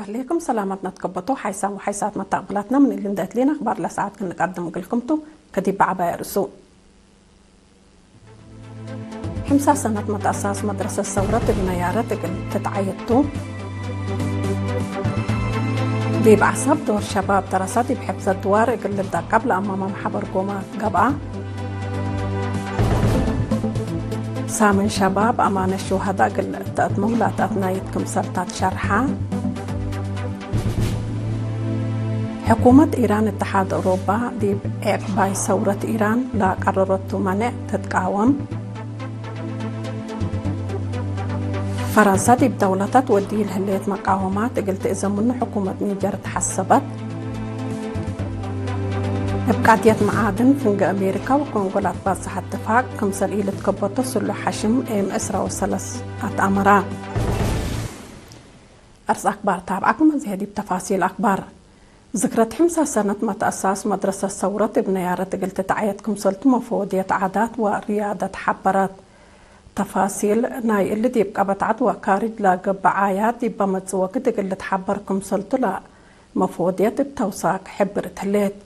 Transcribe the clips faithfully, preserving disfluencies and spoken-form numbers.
ሌኩም ሰላመት ነትከበቶ ሓይሳም ወሓይሳት መተቅብላትና፣ ምን እሊ እንዴ እትሊን አክባር ለሰዓት ክንቀድም እግልኩም ቱ። ከዲብ በዐባይ አርእሱ። ሕምሳ ሰነት መትአሳስ መድረሰት ሰውረት እብ ነያረት እግል ትትዓየድ ቱ። ዲብ ዐሰብ ዶር ሸባብ ደረሰ ዲብ ሕፍዘት ድዋር እግል ልትአቀብ ለአማመ መሕበር ጎማት ገብአ። ሳምን ሸባብ አማነት ሹሀዳ እግል ተአትመው ላተአትናይት ክምሰልታት ሸርሐ። ሕኩመት ኢራን እትሓድ አውሮፓ ዲብ ዕቅባይ ሰውረት ኢራን ለአቀረረቱ መኔዕ ትትቃወም። ፈረንሰ ዲብ ደውለታት ወዲል ህሌት መቃወማት እግል ትእዘም ምኑ ሕኩመት ኒጀር ተሐሰበት። እብ ቃድየት መዓድን ፍንገ አሜሪካ ወኮንጎ ለአትባጽሐ እትፋቅ ክምሰል ኢልትከበቶ ስሉሕ ሐሽም ኤም ዕስራ ወሰለስ አትአመረ። አርስ አክባር ታብዓኩም። አዜ ዲብ ተፋሲል አክባር። ዝክረት ሕምሳ ሰነት መትአሳስ መድረሰት ሰውረት እብ ነያረት እግል ትትዓየድ ክምሰልቱ መፈወድየት ዓዳት ወርያደት ሐበረት። ተፋሲል ናይ እሊ ዲብ ቀበት ዐድ ወካርጅ ለገብእ ዓያት ዲብ በመጽእ ወክድ እግል ልትሐበር ክምሰልቱ ለመፈወድየት እብ ተውሳክ ሕብርት ህሌት።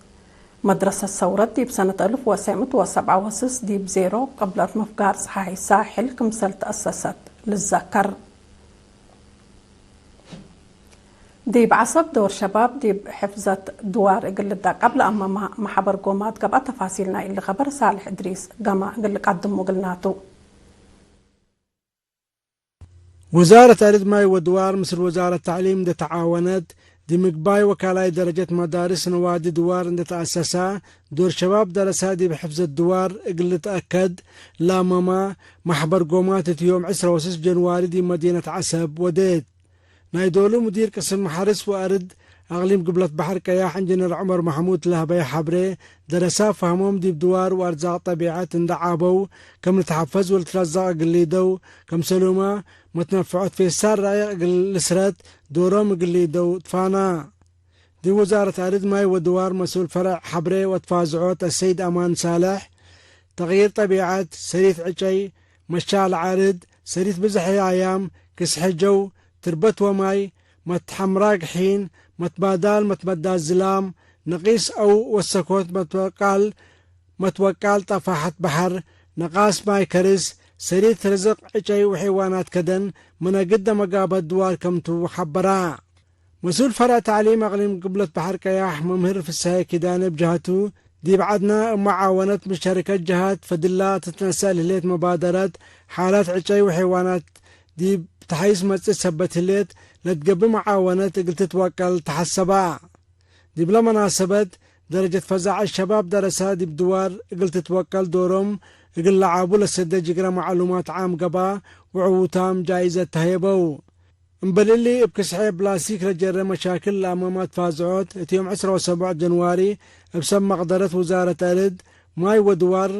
መድረሰት ሰውረት ዲብ ሰነት አልፍ ወትሰዕ ምእት ወሰብዓ ወስስ ዲብ ዜሮ ቅብለት ምፍጋር ጸሓይ ሳሕል ክምሰል ተአሰሰት ልዘከር። ዲብ ዐሰብ ዶር ሸባብ ዲብ ሕፍዘት ድዋር እግል ልትአቀብ ለአመመ መሕበር ጎማት ገብአ። ተፋሲል ናይ እሊ ኸበር ሳልሕ እድሪስ ገመ እግል ልቀድሙ እግልናቱ። ውዛረት አርድ ማይ ወድዋር ምስል ውዛረት ተዕሊም እንዴ ተዓወነት፣ ዲብ ምግባይ ወካላይ ደረጀት መዳርስ ነዋዲ ድዋር እንዴ ተአሰሳ፣ ዶር ሸባብ ደረሰ ዲብ ሕፍዘት ድዋር እግል ልትአከድ ለአመመ መሕበር ጎማት እት ዮም ዕስራ ወስስ ጀንዋሪ ዲብ መዲነት ዐሰብ ወዴት። ናይ ዶሉ ሙዲር ቅስም ሐርስ ወአርድ አቅሊም ግብለት በሐር ቀያሕ እንጅነር ዑመር መሕሙድ ለሀበየ ሐብሬ፣ ደረሰ ፈህሞም ዲብ ድዋር ወአርዛቅ ጠቢዐት እንዴ ዓበው፣ ከም ልትሐፈዝ ወልትረዘቅ እግል ሊደው፣ ከምሰሉመ መትነፍዖት ፌስታል ራይቅ እግል ልስረት ዶሮም እግል ሊደው ትፋና። ዲብ ውዛረት አርድ ማይ ወድዋር መስኡል ፈረዕ ሐብሬ ወትፋዝዖት አሰይድ አማን ሳልሕ፣ ተቅይር ጠቢዐት፣ ሰሪት ዕጨይ፣ መሻል ዐርድ፣ ሰሪት ብዝሕ አያም፣ ክስሐ ጀው፣ ትርበት ወማይ፣ መትሐምራግ ሒን፣ መትባዳል መትመዳድ ዝላም፣ ነቂስ አው ወሰኮት መትወቃል፣ መትወቃል ጠፋሐት በሐር፣ ነቃስ ማይ ከርስ፣ ሰሪት ርዝቅ ዕጨይ ወሐይዋናት ከደን፣ መነግድ ደመጋበት ድዋር ከምቱ ሐበራ። መስኡል ፈረዕ ተዕሊም አቅሊም ግብለት በሐር ቀያሕ መምህር ፍሰሐ ኪዳነ እብ ጀሀቱ፣ ዲብ ዐድነ እብ መዓወነት ምን ሸርከት ጀሃት ፈድላ ትትነሰእ ለህሌት መባደረት፣ ሓላት ዕጨይ ወሐይዋናት ዲብ ተሐይስ መጽእ ሰበት ህሌት፣ ለትገብእ መዓወነት እግል ትትወቀል ተሐሰባ። ዲብለ መናሰበት፣ ደረጀት ፈዛዐት ሸባብ ደረሰ ዲብ ድዋር እግል ትትወቀል ዶሮም እግል ለዓቡ ለሰደ ጅግረ መዕሉማት ዓም ገብአ ወዕዉታም ጃይዘት ተሀየበው። እምበል እሊ፣ እብ ክስሐ ፕላስቲክ ለጀረ መሻክል ለአመመ ትፋዝዖት፣ እት ዮም ዕስራ ወሰቡዕ ጀንዋሪ፣ እብ ሰብ መቅደረት ውዛረት አርድ፣ ማይ ወድዋር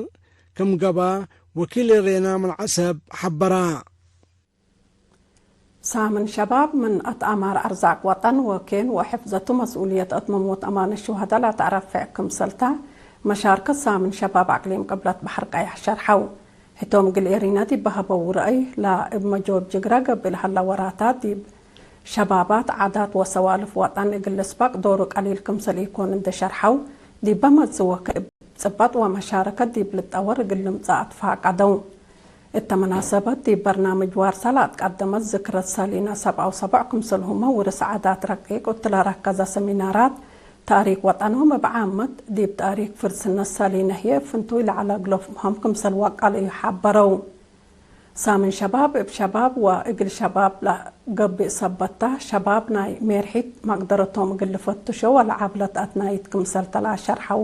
ክም ገብአ፣ ወኪል ኤሬና ምን ዐሰብ ሐበራ። ሳምን ሸባብ ምን አትአማር አርዛቅ ወጠን ወኬን ወሕፍዘቱ መስኡልየት እት መሞት አማነት ሹሀዳ ለአትአረፍዕ ክምሰልታ፣ መሻርከት ሳምን ሸባብ አቅሊም ቅብለት በሐር ቀያሕ ሸርሐው። ህቶም እግል ኤሪና ዲብ በሀበው ረአይ፣ ለእብ መጆር ጅግረ ገብእ ለሀለ ወራታት ዲብ ሸባባት፣ ዓዳት ወሰዋልፍ ወጠን እግል ልስበቅ ዶሩ ቀሊል ክምሰል ኢኮን እንዴ ሸርሐው፣ ዲብ በመጽእ ወክድ እብ ጽበጥ ወመሻረከት ዲብ ልትጠወር እግል ልምጸእ አትፋቀደው። እተ መናሰበት ዲብ በርናምጅ ዋርሳ ለአትቀደመት ዝክረት ሰሊነ ሰብዓ ወሰቡዕ ክምሰልሁመ ውርስ ዓዳት ረቂቅ እት ለረከዘ ሰሚናራት፣ ተእሪክ ወጠኖም እብ ዓመት፣ ዲብ ተእሪክ ፍርስነት ሰሊነ ህዬ እብ ፍንቱይ ለዐለ እግሎፍም ክምሰል ወቀል እዩ ሐበረው። ሳምን ሸባብ እብ ሸባብ ወእግል ሸባብ ለገብእ ሰበት ተ፣ ሸባብ ናይ ሜርሒት መቅደረቶም እግል ልፈትሾ ወለዓብለት አትናይት ክምሰል ተ ለአሸርሐው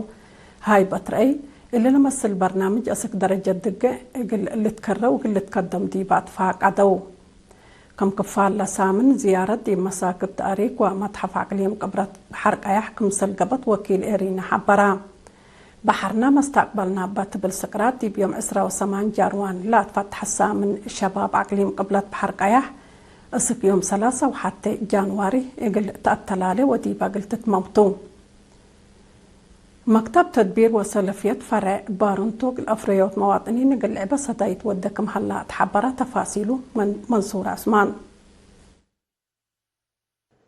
ሃይበት ረአይ፣ እሊ ለመስል በርናምጅ አስክ ደረጀት ድጌ እግል ልትከረ ወእግል ልትከደም ዲበ አትፋቀደው። ክም ክፋል ለሳምን ዝያረት ዲብ መሳክብ ተእሪክ ወመትሐፍ አቅሊም ቅብረት በሐር ቀያሕ ክምሰል ገብአት ወኪል ኤሪና ሐበራ። በሐርና መስተቅበልና እበ ትብል ስቅራት ዲብ ዮም ዕስራ ወሰማን ጃንዋሪ ለአትፈትሐት ሳምን ሸባብ አቅሊም ቅብለት በሐር ቀያሕ፣ እስክ ዮም ሰላሳ ወሐቴ ጃንዋሪ እግል ተአተላሌ ወዲበ እግል ትትመምቱ። መክተብ ተድቢር ወሰለፍየት ፈሬዕ ባርንቱግ ለአፍረዮት መዋጥኒን እግል ልዕበ ሰዳይት ወደ ክም ሀላ ተሐበረ። ተፋሲሉ መን-፣ መንሱር ዐስማን።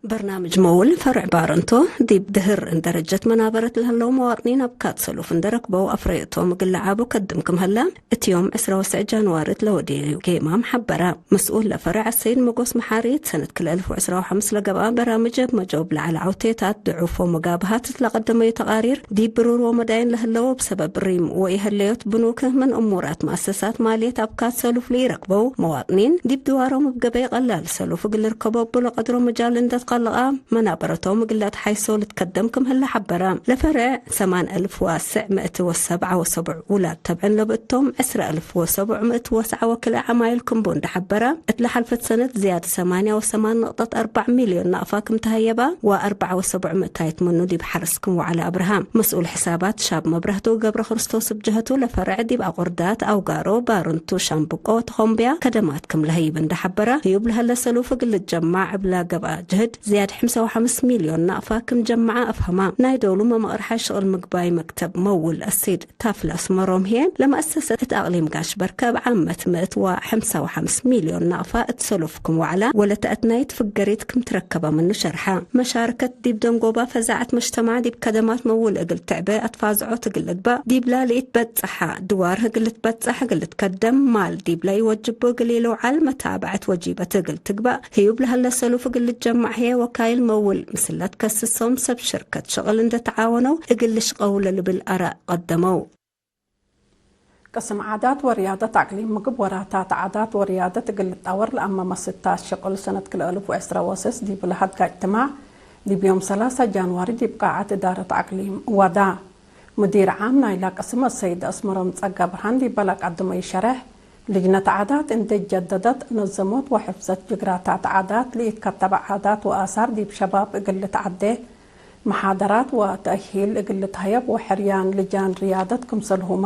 በርናምጅ መውል ፈርዕ ባረንቶ፣ ዲብ ድህር ደረጀት መናበረት ለህለው መዋጥኒን አብካት ሰሉፍ እንደ ረክበው አፍረየቶም እግል ለዓቡ ከድም ክም ሀላ፣ እት ዮም ዕስራ ወሰዕ ጃንዋሪ ለወዴ ጌማም ሐበረ። መስኡል ለፈርዕ አሰይድ መጎስ መሓሪ፣ ሰነት ክልኤ አልፍ ወዕስራ ወሐምስ ለገብአ በራምጅ እብ መጆብ ለዐለ ዐውቴታት ድዑፎ መጋብሃት እት ለቀደመዩ ተቃሪር፣ ዲብ ብሩር ወመዳይን ለህለው እብ ሰበብ ሪም ወኢሀለዮት ብኑክ ምን እሙራት መአሰሳት ማልየት አብካት ሰሉፍ ለኢረክበው መዋጥኒን፣ ዲብ ድዋሮም እብ ገበይ ቀላል ሰሉፍ እግል ልርከቦ እቡ ለቀድሮ መጃል እንደ ትቀልቃ፣ መናበረቶም እግል ለአትሓይሶ ልትከደም ክም ህለ ሐበረ። ለፈርዕ ሰማን አልፍ ወአስዕ ምእት ወሰብዓ ወሰቡዕ ውላድ ተብዕን ለብእቶም፣ ዕስራ አልፍ ወሰቡዕ ምእት ወሰዓ ወክልኤ ዐማይል ክም ቡ እንደ ሐበረ፣ እት ለሐልፈት ሰነት ዝያድ ሰማንያ ወሰማን ነቅጠት አርበዕ ሚልዮን ናቅፋ ክም ተሀየባ፣ ወአርበዓ ወሰቡዕ ምእታይት ምኑ ዲብ ሐርስ ክም ወዐለ አብርሃም። መስኡል ሕሳባት ሻብ መብረህቱ ገብረክርስቶስ እብ ጀህቱ፣ ለፈርዕ ዲብ አቁርዳት፣ አውጋሮ፣ ባርንቱ፣ ሻምብቆ፣ ተኾምብያ ከደማት ክም ለሀይብ እንደ ሐበረ፣ ህዩብ ለሀለ ሰሉፍ እግል ልትጀማዕ እብ ለገብአ ጅህድ ዝያድ ሐምሳ ወሐምስ ሚልዮን ናቅፋ ክም ጀመዐ አፍሀማ። ናይ ዶሉ መመቅርሓይ ሽቅል ምግባይ መክተብ መውል አሰይድ ታፍለ አስመሮም ህዬ፣ ለመአሰሰት እት አቅሊም ጋሽ በርከ እብ ዓመት ምእት ወሐምሳ ወሐምስ ሚልዮን ናቅፋ እት ሰሉፍ ክም ወዐላ ወለተአትናይት ፍገሪት ክም ትረከበ ምኑ ሸርሐ። መሻርከት ዲብ ደንጎባ ፈዛዐት መጅተማዕ ዲብ ከደማት መውል እግል ትዕቤ አትፋዝዖት እግል ልግባእ ዲብላ ለኢትበጸሐ ድዋር እግል ልትበጸሕ እግል ልትከደም፣ ማል ዲብላ ኢወጅቡ እግል ኢልውዓል መታብዐት ወጂበት እግል ትግባእ፣ ህዩብ ለሀለ ሰሉፍ እግል ልትጀማዕ ህዬ ወካይል መውል ምስል ለትከስሶም ሰብ ሽርከት ሽቅል እንደ ተዓወነው እግል ልሽቀው ለልብል አራእ ቀደመው። ቅስም ዓዳት ወርያደት አቅሊም ምግብ ወራታት ዓዳት ወርያደት እግል ልጣወር ለአመመ ስታዝ ሽቅል ሰነት ክልኤ አልፍ ወዕስራ ወሰስ ዲብ ለሀድጋ እጅትማዕ ዲብ ዮም ሰላሳ ጃንዋሪ ዲብ ቃዐት እዳረት አቅሊም ወዳ። ሙዲር ዓም ናይላ ቅስም አሰይድ አስመሮም ጸጋብርሃን ዲበ ለቀድመዩ ሸሬሕ፣ ልጅነት ዓዳት እንዴ ጀደደት፣ ነዘሞት ወሕፍዘት ጅግራታት ዓዳት፣ ለኢትከተበ ዓዳት ወአሳር ዲብ ሸባብ እግል ልትዐዴ፣ መሓደራት ወተእሂል እግል ልትሀየብ ወሕርያን ልጃን ርያደት ክምሰልሁመ፣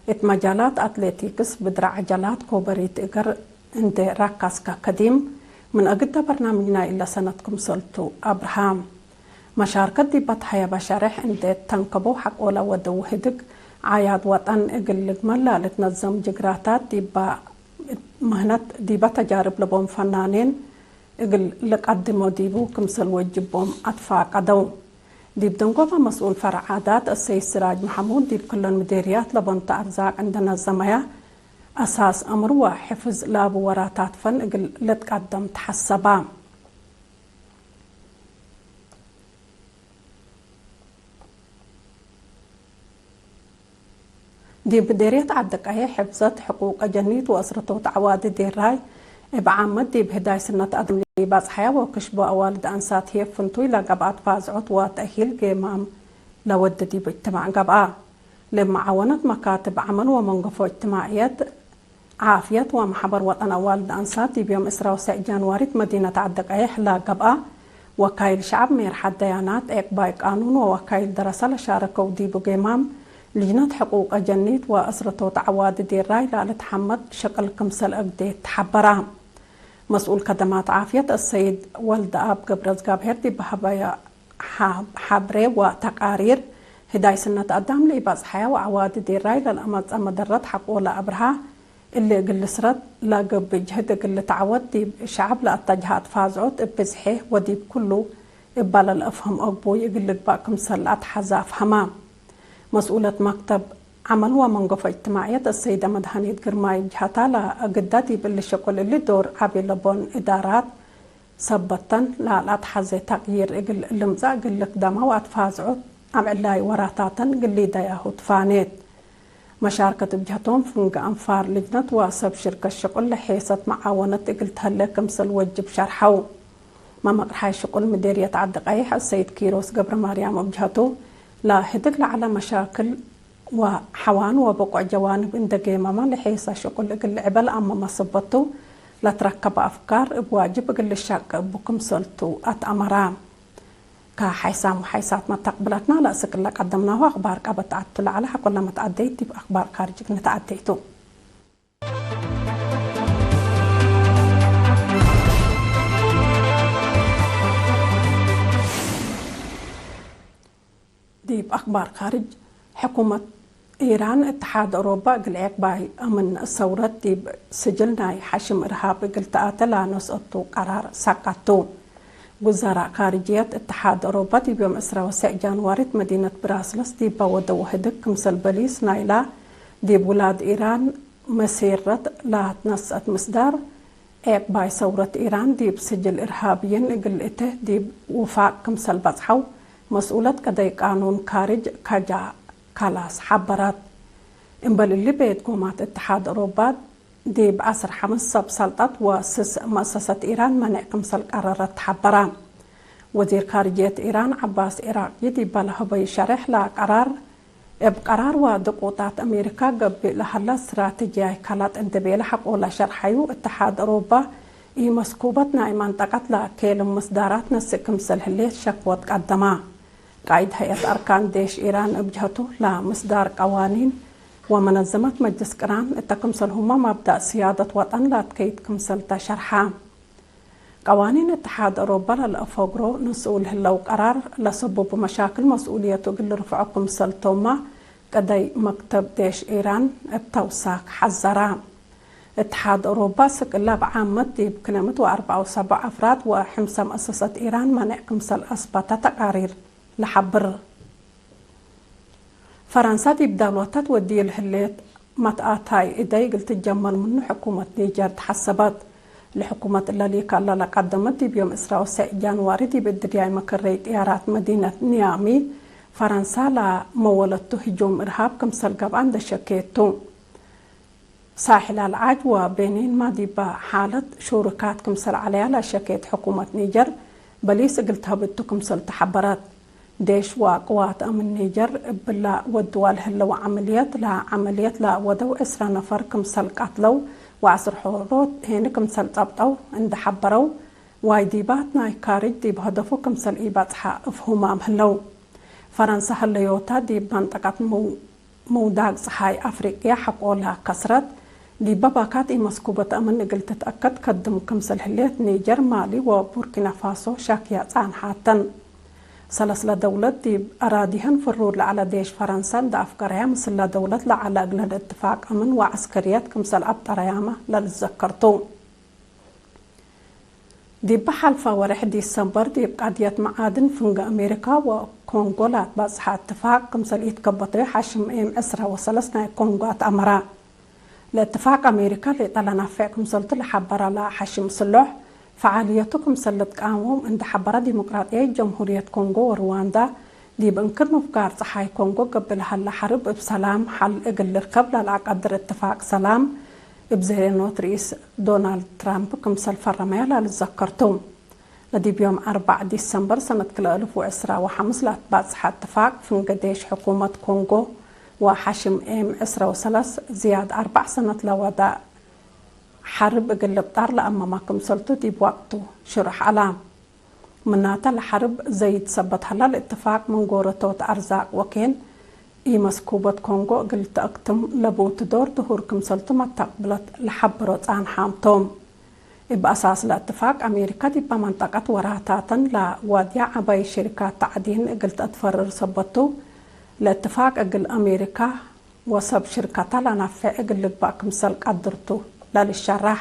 እት መጃላት አትሌቲክስ፣ ብድር ዐጀላት፣ ኮበሪት እገር እንዴ ራካስከ ከዲም፣ ምን አግደ በርናምጅ ናይ እለ ሰነት ክምሰልቱ አብርሃም። መሻርከት ዲብ አትሀየበ ሸሬሕ እንዴ ተንከበው ሐቆለ ወደው ህድግ ዓያድ ወጠን እግል ልግመል ለልትነዘም ጅግራታት ዲበ ምህነት ዲበ ተጃርብ ለቦም ፈናኔን እግል ልቀድሞ ዲቡ ክምሰል ወጅቦም አትፋቀደው። ዲብ ደንጎበ መስኡል ፈርዕ ዓዳት አሰይድ ስራጅ መሐሙድ ዲብ ክለን ምዴርያት ለቦንተ አርዛቅ እንዴ ነዘመያ፣ አሳስ አምር ወሕፍዝ ላቡ ወራታት ፈን እግል ልትቀደም ተሐሰባ። ዲብ ምዴርየት ዐዲ ቀይሕ፣ ሕፍዘት ሕቁቅ አጀኒት ወአስረቶት ዐዋዲ ዴራይ፣ እብ ዓመት ዲብ ህዳይ ስነት አዳም ለኢባጽሐያ ወክሽቦ አዋልድ አንሳት ህዬ ፍንቱይ ለገብአት ፋዝዖት ወተእሂል ጌማም ለወዴ ዲብ እጅትማዕ ገብአ። ለመዓወነት መካትብ ዐመል ወመንገፎ እጅትማዕየት፣ ዓፍየት ወመሕበር ወጠን አዋልድ አንሳት ዲብ ዮም ዕስራ ወሰዕ ጃንዋሪ እት መዲነት ዐዲ ቀይሕ ለገብአ ወካይል ሸዐብ ሜርሐት ደያናት፣ ኤቅባይ ቃኑን ወወካይል ደረሰ ለሻረከው ዲቡ ጌማም፣ ልጅነት ሕቁቅ አጀኒት ወአስረቶት ዐዋዲ ዴራይ ለልትሐመድ ሸቅል ክምሰል አግዴ ተሐበራ። መስኡል ከደማት ዓፍየት አሰይድ ወልደአብ ገብረዝጋብሄር ዲብ ሀበየ ሐ-፣ ሐብሬ ወተቃሪር፣ ህዳይ ስነት አዳም ለኢባጽሐያ ወዐዋዲ ዴራይ ለልአመጽአ መደረት ሐቆ ለአብርሃ፣ እሊ እግል ልስረት ለገብእ ጅህድ እግል ልትዐወት፣ ዲብ ሸዐብ ለአተጅሀ አትፋዝዖት እብ ብዝሔ ወዲብ ኩሉ እበ ለልአፍህም አግቡይ እግል ልግባእ ክምሰል ለአትሐዘ አፍሀመ። መስኡለት መክተብ ዐመል ወመንገፎ እጅትማዕየት አሰይደ መድሃኒት ግርማይ እብ ጀሀታ፣ ለአግደ ዲብ እሊ ሸቁል እሊ ዶር ዐቢ ለቦን እዳራት ሰበተን ለለአትሐዜ ተቅዪር እግል ልምጸእ እግል ልክደማ ወአትፋዝዖት አብዕላይ ወራታተን እግል ሊደያሁ ትፋኔት። መሻርከት እብ ጀህቶም ፍንጌ አንፋር ልጅነት ወሰብ ሽርከት ሽቁል ለሔሰት መዓወነት እግል ተህሌ ክምሰል ወጅብ ሸርሐው። መመቅርሓይ ሽቁል ምዴርየት ዐዲ ቀይሕ አሰይድ ኪሮስ ገብረማርያም እብ ጀህቱ፣ ለህድግ ለዐለ መሻክል ወሐዋን ወበቆዕ ጀዋንብ እንዴ ጌመመ ለሔሰ ሽቁል እግል ልዕበ ለአመመ ሰበት ቱ፣ ለትረከበ አፍካር እብ ዋጅብ እግል ልሸቄ እቡ ክምሰል ቱ አትአመረ። ከሓይሳም ወሓይሳት መተቅብለትና ለእስክ እለ ቀደምናሁ አክባር ቀበት ተዐቱ ለዐለ ሐቆለ መትአደይት ዲብ አክባር ካርጅ እግል ንትአደይ ቱ። ዲብ አክባር ካርጅ፣ ሕኩመት ኢራን፣ እትሓድ አውሮፓ እግል ዔቅባይ አምን ሰውረት ዲብ ስጅል ናይ ሐሽም እርሃብ እግል ተአተ ለአነስአቱ ቀራር ሰቀቱ። ውዘራእ ካርጅየት እትሓድ አውሮባ ዲብ ዮም ዕስራ ወሰዕ ጃንዋሪ እት መዲነት ብራስልስ ዲበ ወደው ህድግ ክምሰል በሊስ ናይላ ዲብ ውላድ ኢራን መሴረት ለትነስአት ምስዳር፣ ኤቅባይ ሰውረት ኢራን ዲብ ስጅል እርሃብይን እግል እተ ዲብ ውፋቅ ክምሰል በጽሐው መስኡለት ቀደይ ቃኑን ካርጅ ካጃ ካላስ ሐበረት። እምበል እሊ ቤት ጎማት እትሓድ አውሮባ ዲብ ዐስር ሐምስ ሰብ ሰልጠት ወስስ መአሰሰት ኢራን መኔዕ ክምሰል ቀረረት ተሐበረ። ወዚር ካርጅየት ኢራን ዐባስ ዒራቂ ዲበ ለሀበዩ ሸሬሕ ለቀራር፣ እብ ቀራር ወድቁጣት አሜሪካ ገብእ ለሀለ እስትራተጅያይ ከለጥ እንዴ ቤለ ሐቆለ ሸርሐዩ፣ እትሓድ አውሮባ ኢመስኩበት ናይ መንጠቀት ለኬልም ምስዳራት ነስእ ክምሰል ህሌት ሸክወት ቀደመ። ቃይድ ሀይአት አርካን ዴሽ ኢራን እብ ጀህቱ፣ ለምስዳር ቀዋኒን ወመነዘመት መጅልስ ቅራን እተ ክምሰልሁመ መብዳእ ስያደት ወጠን ለአትከይድ ክምሰል ተ ሸርሐ። ቀዋኒን እትሓድ አውሮባ ለለአፈግሮ ንስኡ ለህለው ቀራር ለሰቡቡ መሻክል መስኡልየቱ እግል ልርፍዖ ክምሰል ቶማ ቀደይ መክተብ ዴሽ ኢራን እብ ተውሳክ ሐዘረ። እትሓድ አውሮባ ስቅለ እብ ዓመት ዲብ ክልኤ ምእት ወአርበዕ ወሰብዕ አፍራድ ወሕምሰ መአሰሰት ኢራን መኔዕ ክምሰል አስበተ ተቃሪር ለሐብር። ፈረንሳ ዲብ ዳውለታት ወድየ ለህሌት መትአታይ እደይ እግል ትጀመር ምኑ ሕኩመት ኒጀር ተሐሰበት። ለሕኩመት እለ ሊካላ ለቀደመት ዲብ ዮም ዕስራ ወሰዕ ጃንዋሪ ዲብ እድርያይ መከረይ ጥያራት መዲነት ኒያሚ ፈረንሳ ለመወለቱ ህጁም እርሃብ ክምሰል ገብአ እንደ ሸኬቱ። ሳሕል አልዓጅ ወቤኒንመ ዲበ ሓለት ሹሩካት ክምሰል ዐለያ ለሸኬት ሕኩመት ኒጀር፣ በሊስ እግል ተህብ እቱ ክምሰል ተሐበረት። ዴሽ ወቅዋት አምን ኒጀር እብለ ወድዋ ለህለው ዐመልየት፣ ለዐመልየት ለወደው ዕስረ ነፈር ክምሰል ቀትለው ወዐስር ሖሮት ሄኒ ክምሰል ጸብጠው እንዴ ሐበረው፣ ዋይዲባት ናይ ካርጅ ዲብ ሀደፉ ክምሰል ኢበጽሐ እብ ሁማም ህለው። ፈረንሳ ህለዮታ ዲብ መንጠቀት ምው-፣ ምውዳግ ጸሓይ አፍሪቅያ ሐቆላ ከስረት፣ ዲበ ባካት ኢመስኩበት አምን እግል ትትአከድ ከድም ክምሰል ህሌት ኒጀር፣ ማሊ ወቡርኪናፋሶ ሻክያ ጻንሓተን። ሰለስለ ደውለት ዲብ አራዲሀን ፍሩድ ለዐለ ዴሽ ፈረንሳ እንዴ አፍገረያ፣ ምስለ ደውለት ለዐለ እግለ ለእትፋቅ አምን ወዐስከርየት ክምሰል አብጠረያመ ለልትዘከር ቱ። ዲብ ሐልፈ ወሬሕ ዲሰምበር ዲብ ቀድየት መዓድን ፍንገ አሜሪካ ወኮንጎ ለአትበጽሐ እትፋቅ ክምሰል ኢትከበተዩ ሐሽም ኤም ዕስራ ወሰለስ ናይ ኮንጎ አትአመረ። ለእትፋቅ አሜሪካ ሌጠ ለናፌዕ ክምሰልቱ ለሐበረ ለሐሽም ስሎሕ፣ ፈዓልየቱ ክምሰል ልትቃወም እንዴ ሐበረ፣ ዲሞቅራጥያይት ጀምሁርየት ኮንጎ ወሩዋንዳ፣ ዲብ እንክር ምፍጋር ጸሓይ ኮንጎ ገብእ ለሀለ ሐርብ እብ ሰላም ሐል እግል ልርከብ ለለአቀድር እትፋቅ ሰላም፣ እብ ዜሬኖት ርኢስ ዶናልድ ትራምፕ ክምሰል ፈረመያ ለልትዘከር ቱ። ለዲብ ዮም አርበዕ ዲሰምበር ሰነት ክልኤ አልፍ ወዕስራ ወሐምስ ለአትባጽሐ እትፋቅ፣ ፍንገ ዴሽ ሕኩመት ኮንጎ ወሐሽም ኤም ዕስራ ወሰለስ ዝያድ አርበዕ ሰነት ለወደ ሐርብ እግል ልብጣር ለአመመ ክምሰልቱ ዲብ ወቅቱ ሽሩሕ ዐለ። ምናተ ለሐርብ ዘይድ ሰበት ሀላ፣ ለእትፋቅ ምን ጎረቶት አርዛቅ ወኬን ኢመስኩበት ኮንጎ እግል ተአክትም ለቡት ዶር ድሁር ክምሰልቱ መተቅብለት ለሐብሮ ጻንሓም ቶም። እብ አሳስ ለእትፋቅ፣ አሜሪካ ዲበ መንጠቀት ወራታተን ለዋድያ ዐባይ ሽሪካት ተዕዲን እግል ተአትፈርር ሰበት ቱ፣ ለእትፋቅ እግል አሜሪካ ወሰብ ሽርከታ ለነፌዕ እግል ልግባእ ክምሰል ቀድር ቱ ለልሸራሕ።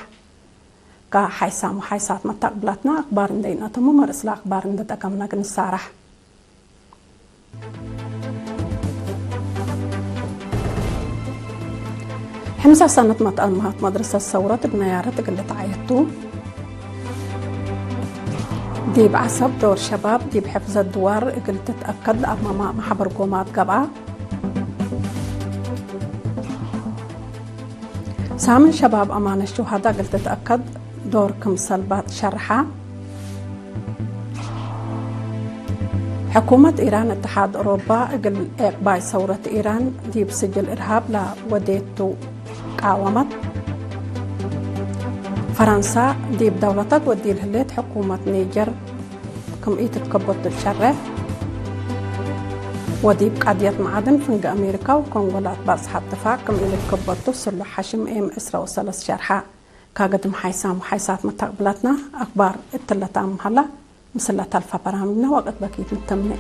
ከሓይሳም ወሓይሳት መተቅብላትና አክባር እንዴ ኢነአተሙ መርእስ ለአክባር እንዴ ጠቀምነ እግል ንሳራሕ። ሕምሳ ሰነት መትአምሃት መድረሰት ሰውረት እብ ነያረት እግል ልትዓየት ቱ። ዲብ ዐሰብ ዶር ሸባብ ዲብ ሕፍዘት ድዋር እግል ትትአከድ ለአመመ መሐበር ጎማት ገብአ። ሳምን ሸባብ አማነት ሹሀዳ እግል ትትአከድ ዶር ክምሰል ባጥ ሸርሐ። ሕኩመት ኢራን እትሓድ ኦሮባ እግል ኤቅባይ ሰውረት ኢራን ዲብ ስጅል እርሃብ ለወዴቱ ቃወመት። ፈረንሳ ዲብ ደውለታት ወዲል ህሌት ሕኩመት ኒጀር ክም ኢትትከበቱ ትሸሬሕ። ወዲብ ቀድየት መዓድን ፍንገ አሜሪካ ወኮንጎ ለአትባጽሐ እትፋቅ ክም ኢልትከበቱ ስሉሕ ሐሽም ኤም ዕስራ ወሰለስ ሸርሐ። ካገድም ሓይሳም ወሓይሳት መተቅብላትና አክባር እትለ ተአምሀላ ምስለ ተልፈ በራምጅና ወቅት በኪት ንተምኔ።